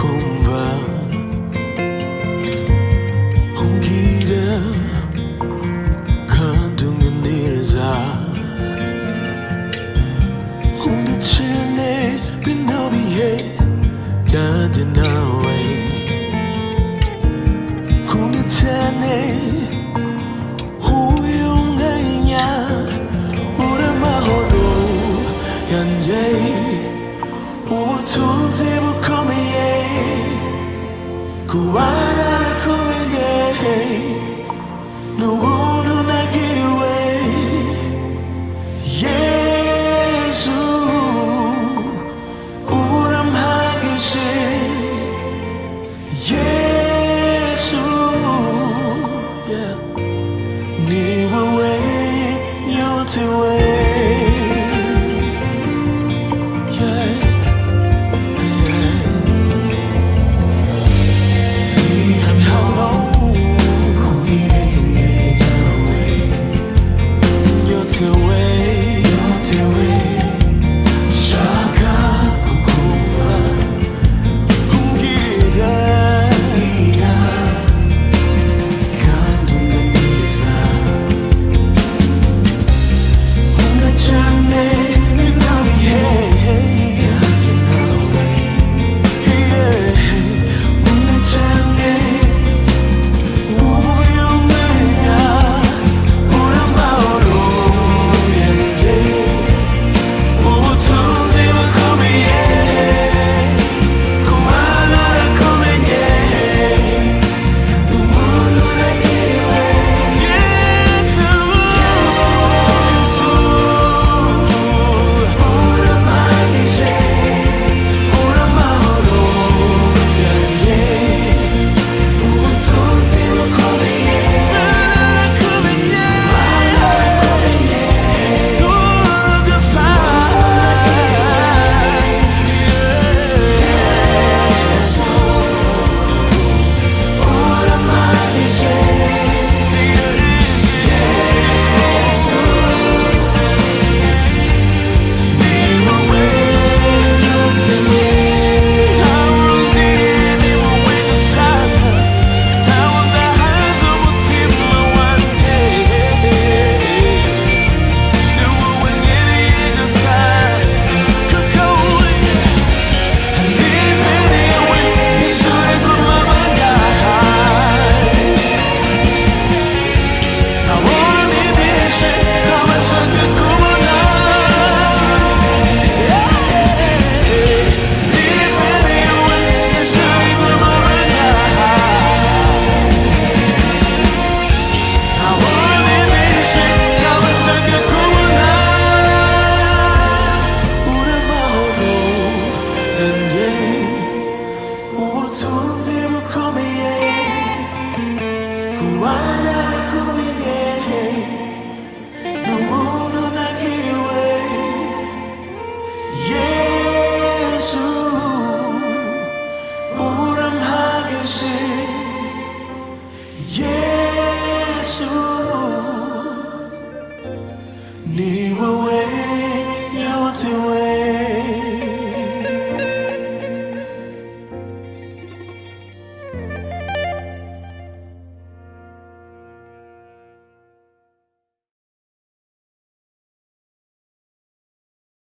Kukumva umbwira kandi unganiriza nkunda cane bino bihe byanjye nawe nkunda cane uyu mwanya uri amahoro yanje ubutunzi bukomeye kuba narakumenye n'ubuntu nagiriwe Yesu urampagije Yesu, yeah. Ni wowe nyotewe, yeah. Ndi hano ku birenge byawe nyotewe nyotewe shaka kukumva umbwira umbwira kandi unganiriza nkunda cyane bino bihe byanjye nawe, yeah. Nkunda cyane uyu mwanya uri amahoro yanjye ubutunzi bukomeye kuba narakumenye umuntu nagiriwe Yesu Yesu urampagije uri amahoro yanjye ubutunzi bukomeye narakumenye narakumenye gusa Yesu urampagije Yesu ni wowe nyotewe nta wundi ni wowe gusa nta wundi ahaza umutima wanjye ni wowe nkeneye gusa kuko ndi imbere yawe nishure kumabanga ntabona ibishe ntabashatse kubona ndi imbere yawe nishure kumabanga ntabona ibishe ntabashatse kubona uri amahoro yanjye ubutunzi bukomeye kuba narakumenye n'ubuntu nagiriwe Yesu urampagije.